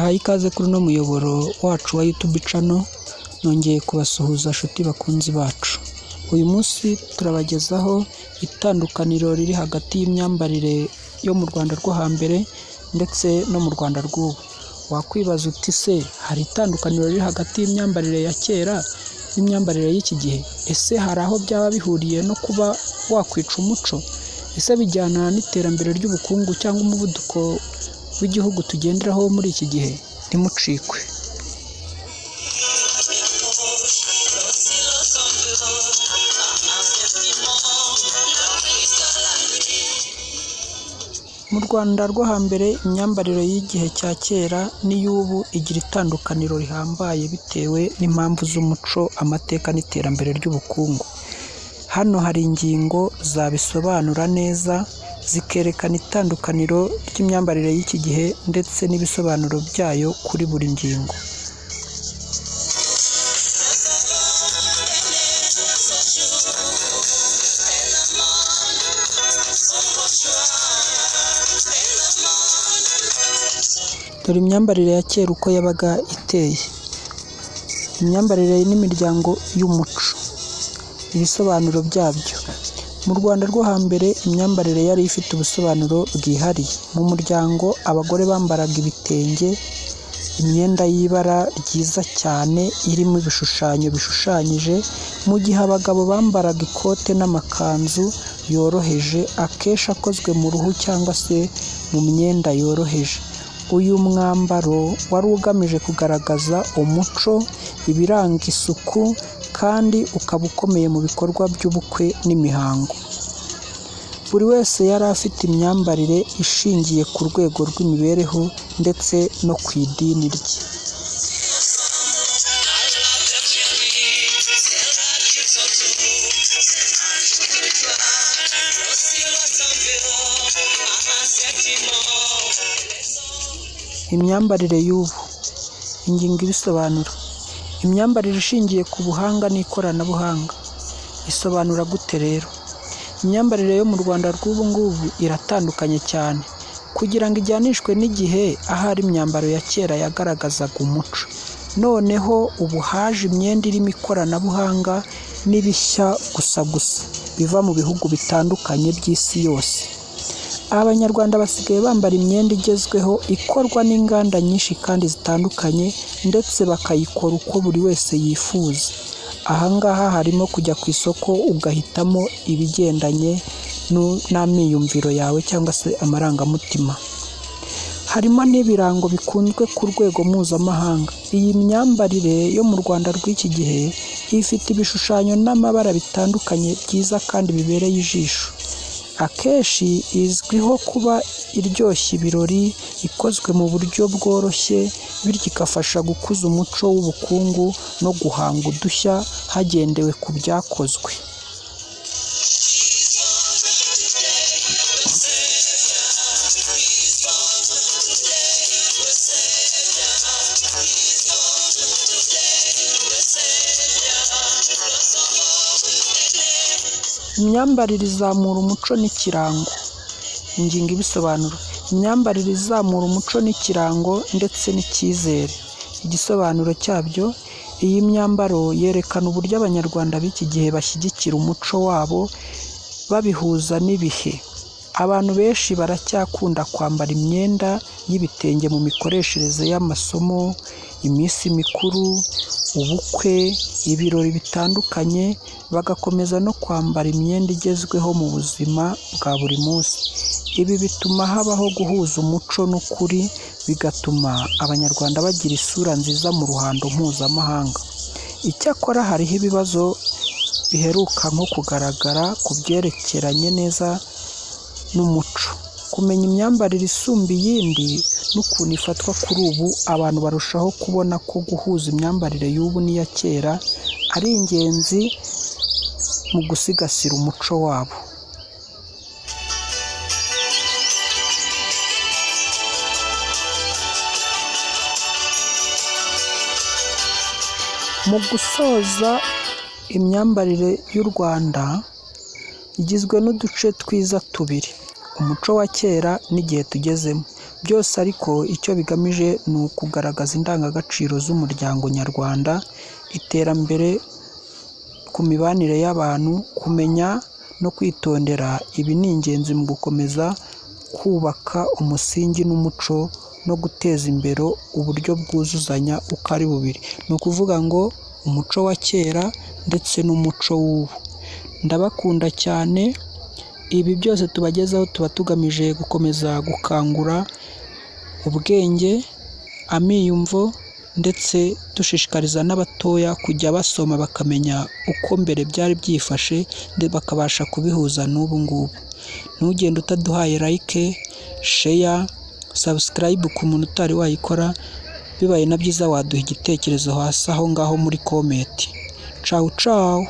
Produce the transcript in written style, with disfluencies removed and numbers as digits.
Mbahaye ikaze kuri uno muyoboro wacu wa YouTube channel, nongeye kubasuhuza nshuti bakunzi bacu. Uyu munsi turabagezaho itandukaniro riri hagati y'imyambarire yo mu Rwanda rwo hambere ndetse no mu Rwanda rw'ubu. Wakwibaza uti: "Se hari itandukaniro riri hagati y'imyambarire ya kera n'imyambarire y'iki gihe? Ese hari aho byaba bihuriye no kuba wakwica umuco? Ese bijyana n'iterambere ry'ubukungu cyangwa umuvuduko w'igihugu tugenderaho muri iki gihe?" Ntimucikwe. Mu Rwanda rwo hambere, imyambarire y'igihe cya kera n'iy'ubu igira itandukaniro rihambaye bitewe n'impamvu z'umuco, amateka n'iterambere ry'ubukungu. Hano hari ingingo zabisobanura neza, zikerekana itandukaniro ry'imyambarire y'iki gihe ndetse n'ibisobanuro byayo kuri buri ngingo. Dore imyambarire ya kera uko yabaga iteye. Imyambarire n'imiryango y'umuco. Ibisobanuro byabyo. Mu Rwanda rwo hambere, imyambarire yari ifite ubusobanuro bwihariye. Mu muryango, abagore bambaraga ibitenge, imyenda y'ibara ryiza cyane irimo ibishushanyo bishushanyije, mu gihe abagabo bambaraga ikote n'amakanzu yoroheje, akenshi akozwe mu ruhu cyangwa se mu myenda yoroheje. Uyu mwambaro wari ugamije kugaragaza umuco, ibiranga isuku, kandi ukaba ukomeye mu bikorwa by'ubukwe n'imihango. Buri wese yari afite imyambarire ishingiye ku rwego rw'imibereho ndetse no ku idini rye. Imyambarire y'ubu. Ingingo ibisobanura. Imyambarire ishingiye ku buhanga n'ikoranabuhanga. Isobanura gute rero? Imyambarire yo mu Rwanda rw'ubu ngubu iratandukanye cyane. Kugira ngo ijyanishwe n'igihe, ahari imyambaro ya kera yagaragazaga umuco. Noneho ubu haje imyenda irimo ikoranabuhanga n'ibishya gusa gusa biva mu bihugu bitandukanye by'isi yose. Abanyarwanda basigaye bambara imyenda igezweho ikorwa n'inganda nyinshi kandi zitandukanye, ndetse bakayikora uko buri wese yifuza. Aha ngaha harimo kujya ku isoko ugahitamo ibigendanye n'amiyumviro yawe cyangwa se amarangamutima. Harimo n'ibirango bikunzwe ku rwego mpuzamahanga. Iyi myambarire yo mu Rwanda rw'iki gihe ifite ibishushanyo n'amabara bitandukanye byiza kandi bibereye ijisho. Akenshi izwiho kuba iryoshya ibirori, ikozwe mu buryo bworoshye, bityo igafasha gukuza umuco w'ubukungu no guhanga udushya hagendewe ku byakozwe. Imyambarire izamura umuco n'ikirango. Ingingo ibisobanura. Imyambarire izamura umuco n'ikirango ndetse n'icyizere. Igisobanuro cyabyo: iyi myambaro yerekana uburyo Abanyarwanda b'iki gihe bashyigikira umuco wabo babihuza n'ibihe. Abantu benshi baracyakunda kwambara imyenda y'ibitenge mu mikoreshereze y'amasomo, iminsi mikuru, ubukwe, ibirori bitandukanye, bagakomeza no kwambara imyenda igezweho mu buzima bwa buri munsi. Ibi bituma habaho guhuza umuco n'ukuri, bigatuma Abanyarwanda bagira isura nziza mu ruhando mpuzamahanga. Icyakora hariho ibibazo biheruka nko kugaragara ku byerekeranye neza n'umuco. Kumenya imyambarire isumba iyindi n'ukuntu ifatwa. Kuri ubu, abantu barushaho kubona ko guhuza imyambarire y'ubu n'iya kera ari ingenzi mu gusigasira umuco wabo. Mu gusoza, imyambarire y'u Rwanda igizwe n'uduce twiza tubiri: umuco wa kera n'igihe tugezemo. Byose ariko icyo bigamije ni ukugaragaza indangagaciro z'umuryango nyarwanda, iterambere ku mibanire y'abantu, kumenya no kwitondera. Ibi ni ingenzi mu gukomeza kubaka umusingi n'umuco no guteza imbere uburyo bwuzuzanya uko ari bubiri. Ni ukuvuga ngo umuco wa kera ndetse n'umuco w'ubu. Ndabakunda cyane, ibi byose tubagezaho tuba tugamije gukomeza gukangura ubwenge, amiyumvo ndetse dushishikariza n'abatoya kujya basoma bakamenya uko mbere byari byifashe, bakabasha kubihuza n'ubu ngubu. Ntugende utaduhaye like, share, subscribe ku muntu utari wayikora, bibaye na byiza waduha igitekerezo hasi aho ngaho muri comment. Cawu cawu!